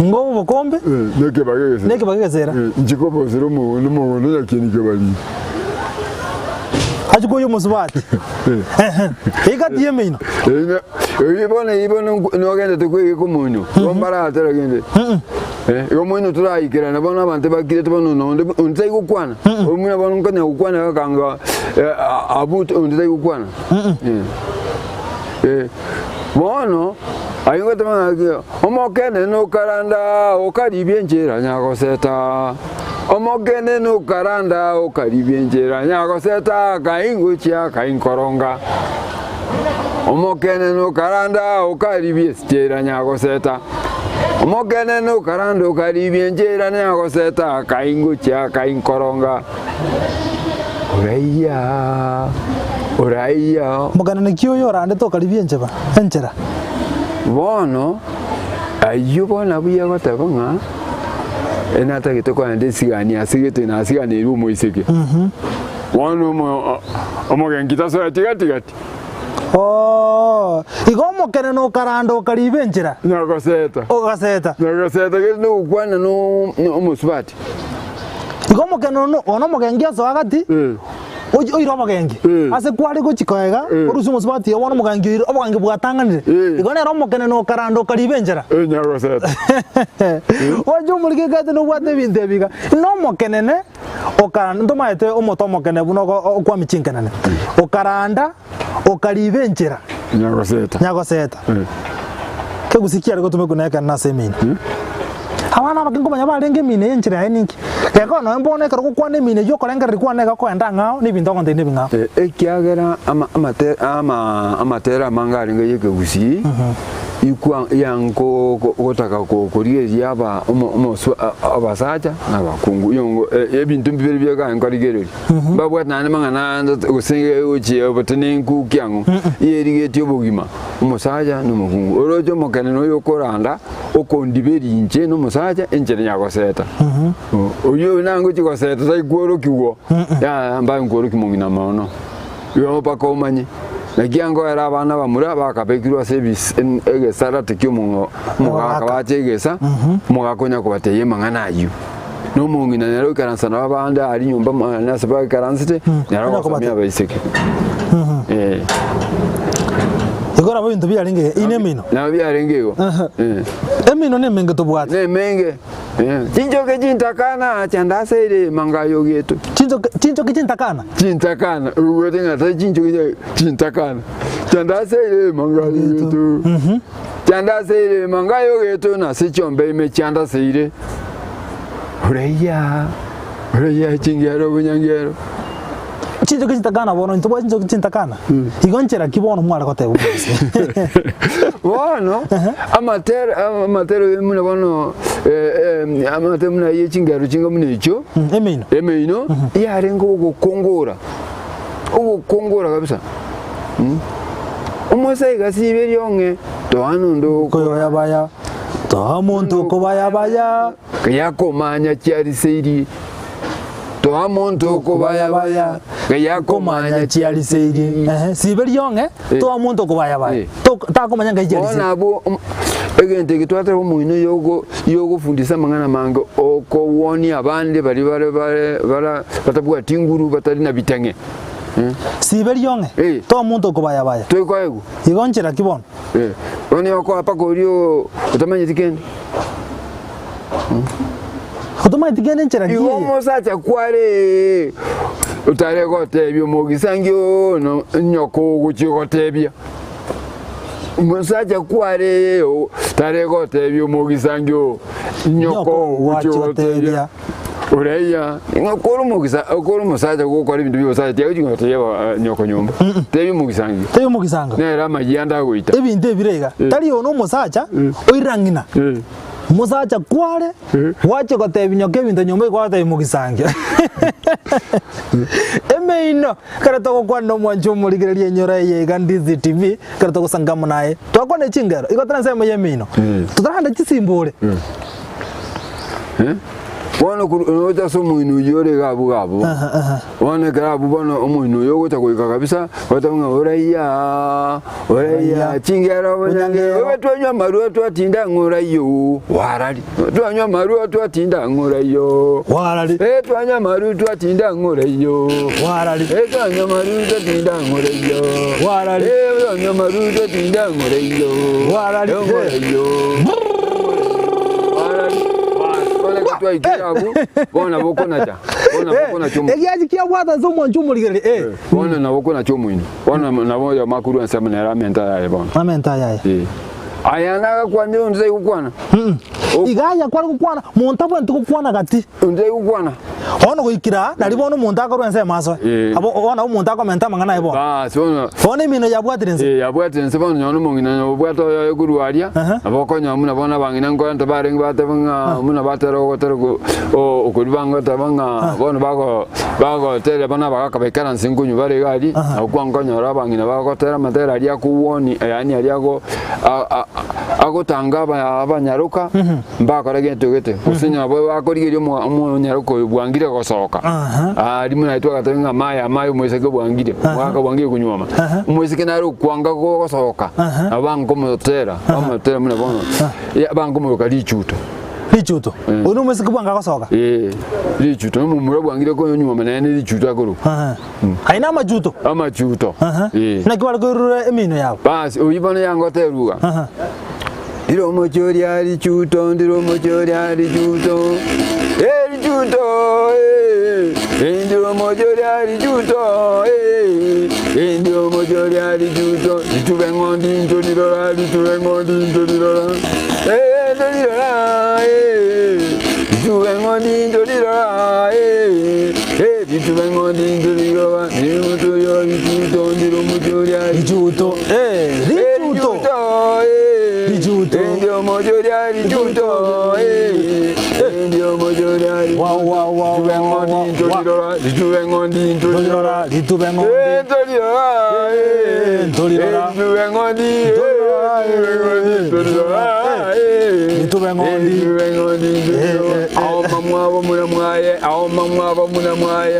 Ng'o obokombe Eh, nekebago egesera. nekebago egesera. Eh, inche kobosera omogondo omogondo nyakieni kebariri. Achia koyia omosubati. Egati y'emeino. Eina, oyi bono eyio bono nko- nogendete koegeka omoino, igo mbaratera kende. Eh, igo omoino toraikerana bono abanto bakirete bono nonde onde tari gokwana, omuna bono nkonya gokwana gakanga eh, a- abwo onde tari gokwana. Eh. Eh, bono ayio ngoteba ng'aki, omokene nokaranda okaribia enchera nyagoseta, omokene nokaranda okaribia enchera nyagoseta, kai ngochia kai nkoronga. Omokene nokaranda okaribia enchera nyagoseta, omokene nokaranda okaribia enchera nyagoseta, kai ngochia kai nkoronga. Oraiya, oraiya. Mokanene ki oyo orandete okaribia encheba, enchera? Bono ayio bono abuya goteba ng'a enatagete kogenda esigani ase gete nasiganeirwe omoiseke. Bono omo omogenki tasoeti gati gati. Oo, igo omokenene okaranda okariba enchera? Nyagoseta. Ogaseta. Nyagoseta gete nogokwana no omosubati. Igo omokenene ono omogenki asoa gati, Eh. ochi oire obogenki. Eh. Ase kware gochi koega, Eh. orusie omosubati oye bono omogenki oire obogenki bwatang'anire. Eh. Igo nere omokenene okaranda okariba enchera. Eh, nyagoseta. Oche omorike egati nobwate ebinto ebi iga. Nomokenene okaranda ntomaete omote omokenene buna ogo okwamia chinkenene. Okaranda, okariba enchera. Nyagoseta. Nyagoseta. Eh. Kegusii kiare gotumekwa na ekanene ase emino. Abana abake nkomanya barenge emino eye enchera yaye ninki. Geko nonya mbono ekero ogokwana emino eyio okorengereria kwane iga okoenda ang'ao na ebinto ogontebia nebing'ao. Eh, ekiagera ama- amate- ama- amatera amange arenge ya ekegusii, ikwa yanko go- gotaka ko- korigereria aba omo- omoswa a- abasacha na abakungu yongo ebinto mbibere biaga nkorigereria. Mbabwate naende mang'ana ande gose gochia obotenenku kiang'o, eyerigetie obogima. Omosacha na omokungu, oroche omokenene oyo okoranda, okondiberia inche na omosacha enchera nyagoseta. Oyio nangochia goseta tari kworokigwa, yaya mbae nkworokia mong'ina mono, igo mpaka omanye. Naki angoera abana bamura bakabekirwe ase ebis egesarate ki'omong'o omogaka Omogaka. bacha egesa, omogaka onya kobatebia amang'ana ayio. Na omong'ina nere oikaransa nabo abande aria nyomba mwane ase baikaransete, nere Onya ogosomia kobatebia. abaiseke. Eh. Igo nabo ebinto biarenge iga, ine emino. Nabo biarenge igo. Eh. Emino nemenge tobwate. Nemenge. Eh. Chinchoke chintakana chiandaseire emangayo geto. Chinchoke chinchoke chintakana. Chintakana, oigwete ng'a tari chinchoke chia chintakana. Chiandaseire emangayo geto. Chiandaseire emangayo geto nase chiombe ime chiandaseire. Oreia, oreia chingero obonyangero. Chinchoki chintakana bono, intobwate chinchoki chintakana. Igo nchera ki bono mware goteba omogusii? Bono amatero amatero buna bono amatero buna ye chingero chinga buna echio Emeino. emeino yarenge ogokongora ogokongora kabisa Omosaiga sibe riong'e toa nonde Koyoyabaya toa omonto okobayabaya. Yakomanya chiariseirie Toa monto okobayabaya, Komanya chiariseirie. Ehe, sibe riong'e, Eh. toa monto okobayabaya. Eh. Tok- Takomanya ngai Bono chiariseirie. abwo om- egento eke twateba omoino yogo yogofundisa amang'ana amange okowonia abande baria bare bare bara batabwati nguru batari na bitang'e. Sibe riong'e, Eh. toa monto okobayabaya. Toikoegwa. Igo nchera ki bono? Eh, bono yokoa mpaka oria otamanyeti kende. Otomaeti kende enchera ki Igo eye? omosacha kware otare gotebia omogisangi oo no nyoko ogochia gotebia. Omosacha kware tare gotebia omogisangi oo nyoko ogochia gotebia. Oreia ng'a kore omogisa kore omosacha gokora ebinto bia obosacha tiagochia gotebia nyoko nyomba. Tebia omogisangi. Tebia omogisanga. Nere amayia ande agoita. Ebinto ebire iga. Tari oyo nomosacha oira ng'ina. Omosacha kware gwachia gotebia nyoka ebinto nyomba igo gwatebia mogisangia. Emeino ekero togokwana na omwanchi omorigereria enyoro eye iga Ndizi TV ekero togosanga amo naye twakwana chingero igo tore ensemo ya emeino totaragenda chisimbore. Bono korwa nocha ase omoino oyio ore iga abwo iga abwo. Bono ekero abwo bono omoino oyo ogocha goika kabisa, ogoteba ng'a oraiya oraiya chingero obonyangero obe twanywa amarwa twatinda ng'a oraiyo warari, twanywa amarwa twatinda ng'a oraiyo Warari. Eh twanywa amarwa twatinda ng'a oraiyo Warari. Eh twanywa amarwa twatinda ng'a oraiyo Warari. Eh twanywa amarwa twatinda ng'a oraiyo Warari. Eh ng'oraiyo Warari. Bono ekero twaikire abwo, bono nabo okonacha. Bono nabo okonacha omoino. Egiachi kiabwata nse omwancho omorigereria eh. Bono nabo okonacha omoino. Bono nabo oyomo akorwa ensemo nere amente ayaye bono. Amente ayaye. Eh. Aya nagakwanire onde tari gokwana. Iga aya kware gokwana, monto abwenerete gokwana gati. Onde tari gokwana. Bono goikera aa, nari bono omonto akorwa ensemo asoe. Eh. Abo bono omonto akomenta amang'ana aye bono. Baas bono. Bono eminwa yabwatire nse. Eh, yabwatire nse bono nonye omong'ina onye obwate oyoye korwa aria, Aha. nabo okonyora buna bono abang'ina nkorenta barenge bateba ng'a buna batera ogotera oko o- okoria bangoteba ng'a bono bago bagoteria bono abagaka baikaranse nkonywa bare iga aria, nabo kwankonyora abang'ina bagotera amatera aria akowuoni yaani aria ago a- a- agotanga aba abanyaroka. Mbakore gento gete, gose nabo bakorigeria omo- omonyaroka oyo bwangire gosoka. Aha. Ah, rimo naye twagatebi ng'a amaye amaye omoiseke bwangire, omogaka bwangire konyuoma. Omoiseke nare okwanga gosoka, Aha. nabo bankomotera, bamotera buna bono, ya bankomoroka richuto. Richuto. Oyo na omoiseke bwanga gosoka. Eh, richuto, na omomura bwangire konyuoma naye ne richuto akorokwa. Aha. Aye na amachuto. Amachuto. Aha. Eh. Naki bare koirura emeino yabo. Basi, oyio bono yangoteruga. Aha. Ndire omochie oria richuto, ndire omochie oria richuto, eh richuto eh, eh ndire omochie oria richuto eh, eh ndire omochie oria richuto, ritube ng'ondi ntorirora, ritube ng'ondi ntorirora, eh ntorirora eh, ritube ng'ondi ntorirora eh, eh ritube ng'ondi ntorirora, ndire omochie oria richuto, ndire omochie oria Richuto. Eh, richuto. Richuto. Wa, wa, wa, wa, wa, wa. Torirora, ritube ng'ondi. Torirora. Ritube ng'ondi. Aoma mwabo muna mwaye, aoma mwabo muna mwaye.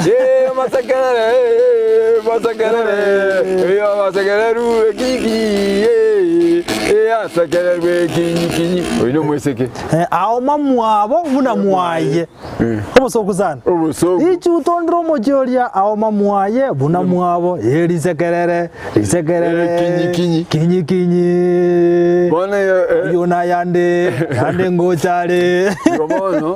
Eh, masakelele, eh, Ogosekerere, ogosekereru ekinyikinyi, eh, asekererwe ekinyikinyi. Oyo nomoiseke. Eh, ao mamwabo buna mwaye. Obosoku sana. Obosoku. Richuto ndire omochie oria ao mamwaye buna mwabo, eh, risekerere, risekerere. Eh, kinyikinyi. Kinyikinyi. Bono eh, eh. Oyio nayande, yande ngocha are. Igo bono,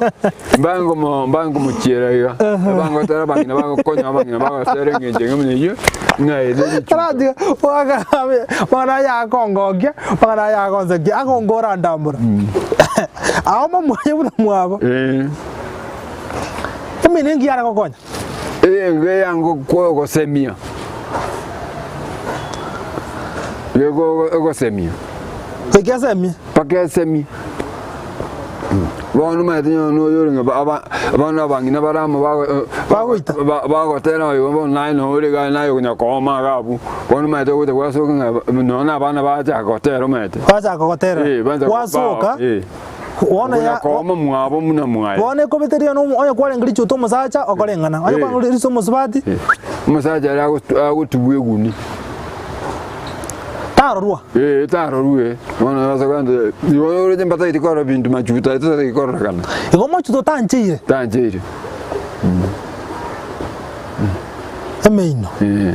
mbangomo mbangomochiera iga, abangotera abang'ina bagokonya abang'ina bagosera eng'encho enga buna eyio, ng'a ere richuto. Taratiga wakabe bono ayakongokia, bono ayagonsekia, akongora ndambura. Ao momwaye buna mwabo. Eh. Emene engiya are gokonya. Engo eyango gosemia. Ego egosemia. Goika esemie. Mpaka esemie. Bono omanyete onye noyo orenge aba abana abang'ina bare amo bago Bagoita. bagotera igo bono naye noo ore igaa naye okonya kooma iga abwo, bono omanyete ogocha gwasoka ng'a nonye na abana bachaka gotera omanyete. Bachaka gotera. Eh, bancha Gwasoka, eh. bono Okonya ya kooma mwabo buna mwaye. bono ekobeteria no onye kwarenge richuto omosacha okoreng'ana, onye Eh. kwarenge richuto omosubati, Eh, Omosacha aria agotu agotubwa eguni. tarorwa. Eh, tarorwa bono ase kwanza igo oroche mbatageti korora binto machuta aye totageti kororekana. Igo omochuto otancheire. Tancheire. Emeino. Eh.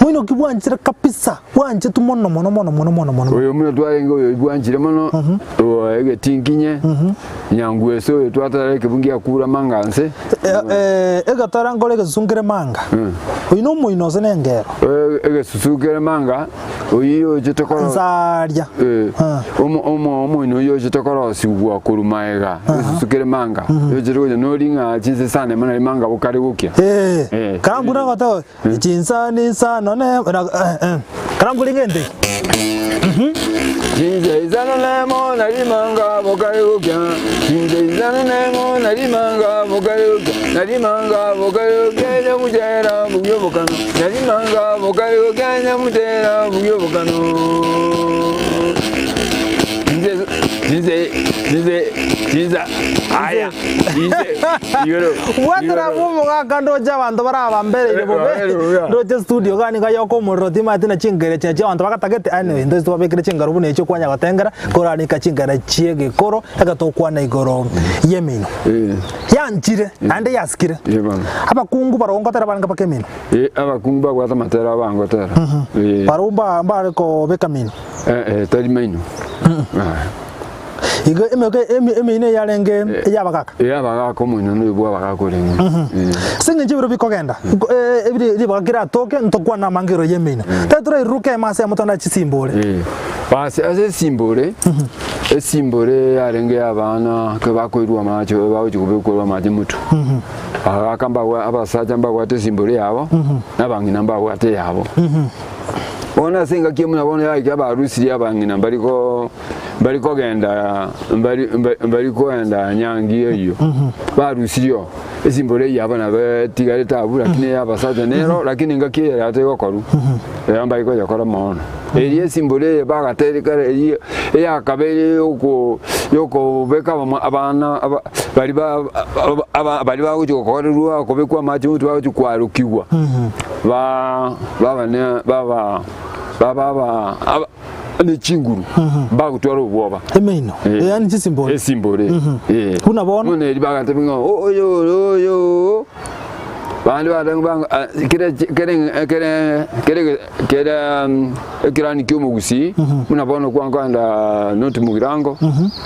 Moino ki bwanchire kabisa, bwanchetwe mono mono mono mono mono mono. Oyo buna twarenge oyo bwanchire mono, oyo egetinkinye, Nyangweso oyo twatara ekebungi giakura manga nse. Egetara nkore egesusu nkere manga, oyio nomoino ase nengero. Egesusu kere manga, oyio ochete koro Nsaria. Omoino oyio ochete korosigwa korwa magega, egesusu kere manga, ochete gocha nori ng'a chinse sana emo nari manga bokare gokia. Karambura goteba Chinsani isano ne karambura egento eke. Chinsa isano nemo na rimanga bokare gokia, chinsa isano nemo na rimanga bokare gokia, na rimanga bokare gokia nyamutera bugia obokano, na rimanga bokare gokia nyamutera bugia obokano. Chinsa chinsa chinsa chinsa aya chinsa igoro Bwatera igoro. bwa omogaka ndoche abanto barabambereire bobe ndoche studio iga niga yoka omorero timanyeti na chingero echi nachio abanto bagatagete anyway ntoche tobabekere chingaro buna echio kwanya gotengera korarika chingero chie egekoro eke tokwana igoro y'emeino yanchire naende yasikire abakungu barobwo ngotera barenge mpaka emeino Abakungu babwate amatera abangotera barobwo mba mbare kobeka meino tari maino. Igo emeuko emeino eyarenge ey'abagaaka. Ey'abagaaka omoino noyo bw'abagaaka orenge. Ase eng'encho ebiro bikogenda, ebire ribaga kiratoke ntokwane amange igoro y'emeino. Tari torairuruke ime ase amo togende chisimbore. Basi ase esimbore, esimbore yarenge y'abana ekero bakoirwa amache bagochia kobekerwa amache motwe. Abagaaka mbabwa abasacha mbabwate esimbore yabo, na abang'ina mbabwate eyabo. Bono ase engaki eye buna bono yaika abarusirie abang'ina mbari ko mbari kogenda mbari mbari kogenda nyangi eyio, barusirie oo, esimbore eyio abwo nabo etigarete abwo lakini eya abasacha nero lakini engaki eye yatari gokorwa, ero mbari koyekora mono. Eria esimbore eye bagateria kare eyio eyakabeire yoko yokobeka abamo abana aba baria ba aba baria bagochia gokorerwa kobekwa amache omotwe bagochia kwarokigwa, ba baba ne baba baba aba aba ne chinguru mbagotwara obwoba. Emeino, Eh. yaani chisimbore. Esimbore. Eh. Buna bono. Bono eri bagateba ng'a oyo oyo bande bateba banga ah, kere kere kere kere kere ekerani kia omogusii buna bono kwankoenda North Mugirango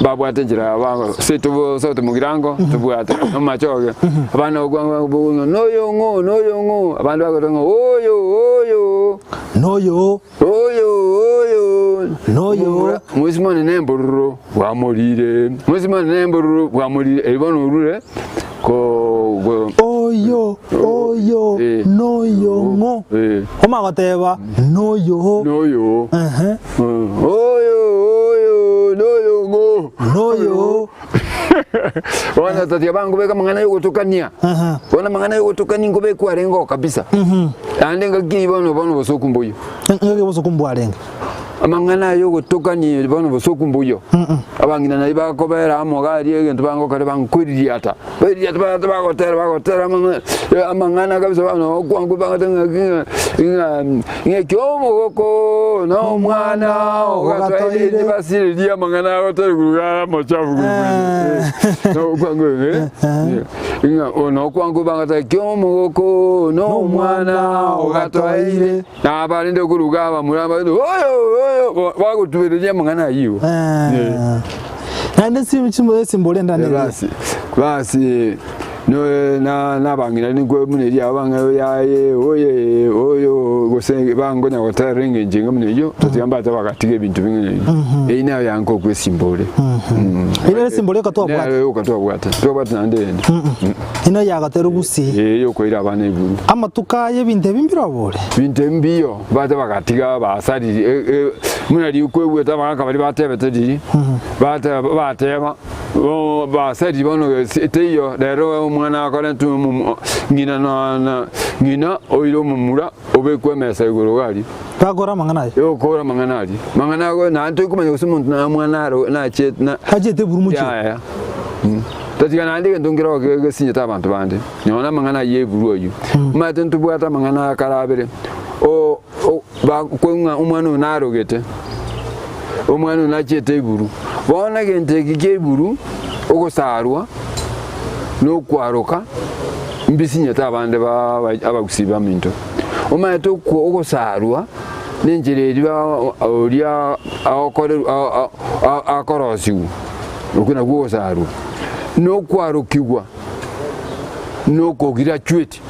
babwate enchera yabo bango seto South Mugirango tobwate amachoge abana ng'a noyo ng'o noyo ng'o abande bagoteba ng'a oyo oyo Noyo. Oyo, oyo, Noyo. Omomura, Mosimane nembororo bwamorire, Mosimane nembororo bwamorire, eri bono orure ko ko Oyo, oyo, Eh. noyo ng'o. Eh. Omanye goteba noyo. Noyo. Ehe. Mm. Oyo, oyo, noyo ng'o. Noyo. Bono tatiga bangobeka amang'ana yogotukania. Aha. Bono amang'ana yogotukania nkobekwa arenge oo kabisa. Naende engaki eyio bono bono obosoku mboiyo. Engaki obosoku mbwarenge. Amang'ana aya ogotokania bono bosoku mbuya. Abang'ina nario bakobera amo iga aria egento bagokora bankoiririata, baiririata bagotera bagotera bagotera amang'ana amang'ana kabisa bono okwango bagoteba ng'aki ng'a ng'a ng'aki omogoko na omwana ogatoire basireria amang'ana agotera igoro iga amachafu okwango ng'a nokwango bagoteba ki omogoko na omwana ogatoire. Na abarende okoruga abamura abande, Oyo, oyo, bagotubereria amang'ana ayio. Eh. Naende esimbori ende Eh, basi, basi no- na- nabang'ina ninkwe buna eria abang'ina yaye oye oyo gose bangonya goterera engencho enga buna eyio totiga mbache bagatiga ebinto bing'ana ebio. Eyio nayo yanka okwa esimbore. Eyio nere esimbori yoka twabwate. Nero yoka twabwate, twabwate naende eyende. Ino yagaterwa gusii. Ee, yokoira abana iguru. Amatuko aya ebinto ebi mbirobore. Binto ebi mbiyo, bacha bagatiga basariri e, e, buna riko egwete abagaka baria batebete riri, bateba bateba bo basariri bono gese teiyo rero omwana akorentwe omomo ng'ina na na ng'ina oire omomura obekwe emesa igoro iga aria. Bakora amang'ana aya. Yokora amang'ana aria, mang'ana ago naende toikomanya gose omonto na mwana aro nachete na Achete eburu mochie. yaya Tatiga naende egento nkere oo gesinyete abanto bande, nonya namang'ana ayio eburu ayio. Omanyete ntobwate amang'ana aya kare abere, o- o bakwe ng'a omwana oyo narogete, omwana oyo nachiete eburu. Bono egento eke kia eburu, ogosarwa, na okwaroka, mbisinyete abande ba abagusii baminto. Omanyete okwo ogosarwa, na enchera eria ba oria agokorerwa akorosigwa. Okwo nakwo ogosarwa, na okwarokigwa, na okogirachueti.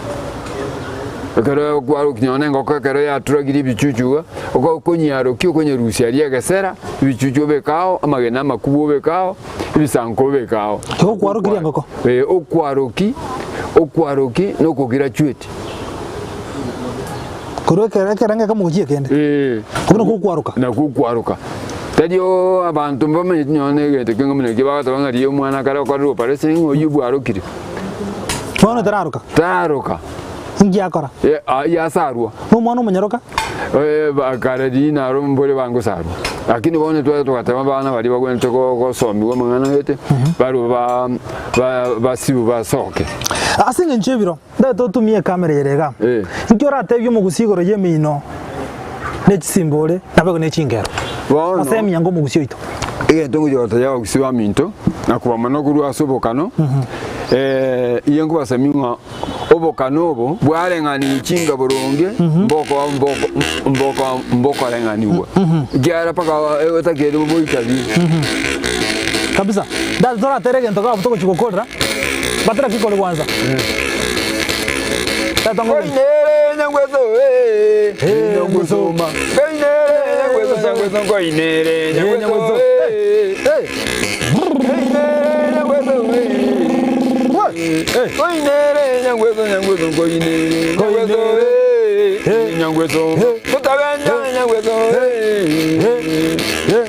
Ekero okwarokia nonya na engoko ekero yaturagirie ebichuchu iga, oko okonyiarokia okonyerusia aria egesera, ebichuchu obeke ao, amagena amakubwa obeke ao, ebisanko obeke ao. Igo okwarokirie engoko? Eh, okwaroki, okwaroki na okogirachueti. Korwa ekero ekerengo ekemo gochia ekende. Eh. Okwo nakwo okwaroka. Nakwo okwaroka. Tari oo abanto mbamanyeti nonya na egento kenge buna ekio bagoteba ng'a riria omwana kare okorerwe operation ng'a oyio bwarokire. Bono tararoka. Tararoka. Inki akora? Eh, ah, yasarwa. Na omwana omonyaroka? Eh, ba- kare riria naro mbore bangosarwa. Lakini bono tware togateba abana baria bagwenerete go- gosomiwa amang'ana gete, barwe ba- ba- basibu basoke. Ase eng'encho y'ebiro, Ndagete otumie ekamera ere iga. Inki oratebie omogusi igoro y'emeino ne chisimbore naboigo ne chingero? Bono Ase emiango omogusi oito. egento ngochia gotebia abagusi baminto na kobamanya korwa ase obokano, inye nkobasemia ng'a obokano obo bwareng'anigwe chinga boronge mbokoba mboko mboko mbokoreng'anigwa, ekiagera mpaka otakeire boitabi. Kabisa. Ndagete toratere egento iga abwo togochia gokorera. Batera ki kore gwansa? Tata ngo Koinere nyangweso eh, nyangweso ma. Koinere nyangweso nyangweso koinere nyangweso eh. Koinere nyangweso eh. Koinere nyangweso nyangweso koinere nyangweso eh. Nyangweso. Mutabenja nyangweso eh.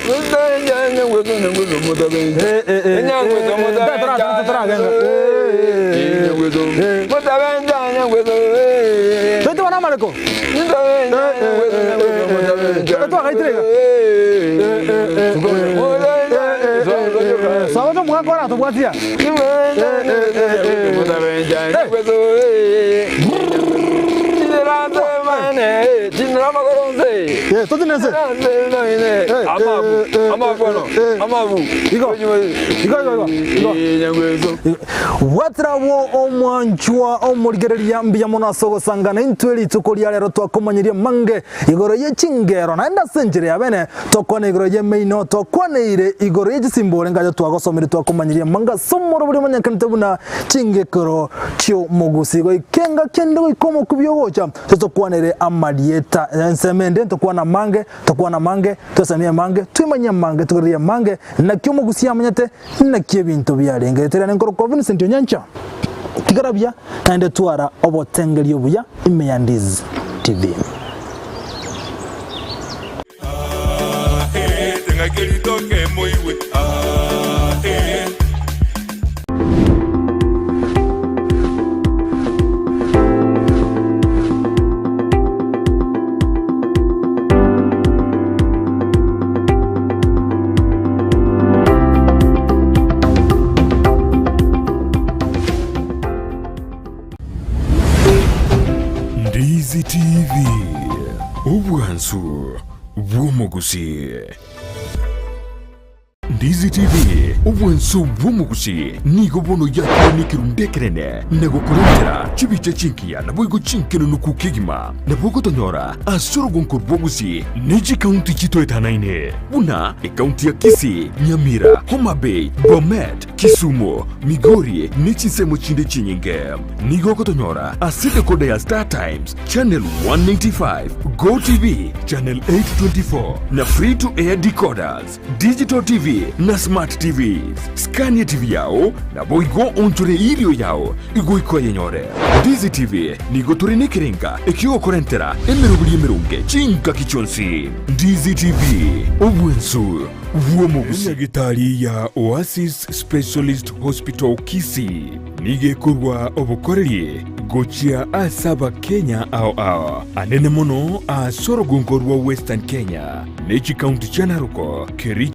Mutabenja nyangweso nyangweso mutabenja. Toite bana amareko. Sabato omogaka oratobwatia. Totenense. Igo. Igo, igo, igo. Igo. Bwaterabwo omwanchwa omorigereria mbuya mono ase ogosangana intwe rituko ria rero twakomanyirie mange igoro ye chingero naende ase enchera ya bene tokwana igoro y'emeino twakwaneire igoro ye chisimbore ngacho twagosomire twakomanyirie mange ase omorobori omanyekanete buna chingekero chi'omogusi goika engaki ende goika omokubia ogocha totokwanere amarieta ensemo ende ntokwane amange Tokwane amange, twesemie amange, twimanyie amange, tugererie amange, naki omogusia amanyete naki ebinto biarenge. Eteria nenkorokwa Vincent Onyancha, tigara buya naende twara obotengeri obuya ime ya Ndiz TV. Ah, eh, teng'aki ritoke moigwe. Ah, eh. TV, obwansu bw'omogusii. Ndizi TV, obwansu bw'omogusii, nigo bono yakire nekerundu ekenene na gokorentera chibicha chingiya naboigo chinkenunuku kegima. Nabo ogotonyora ase orogonko rw'ogusii ne chikaunti chitoetanaine buna ekaunti ya Kisii, Nyamira, Homa Bay, Bomet, Kisumu, Migori ne chinsemo chinde chinyinge. Nigo ogotonyora ase decoder ya Star Times, Channel 195, Go TV, Channel 824 na Free to Air decoders, Digital TV na Smart TVs. Scania TV yao naboigo onchore erio yao igoika oyenyore. Ndizi TV nigo tore nekerenga ekiogokorentera emeroberi emeronge chingaki chionsi. Ndizi TV, obwensu bw'omogusii. Enyagitari ya Oasis Specialist Hospital Kisii nigo ekorua obokoreri gochia ase Abakenya ao ao, anene mono ase orogongo rwa Western Kenya ne chikaunti chia Narok, Kericho.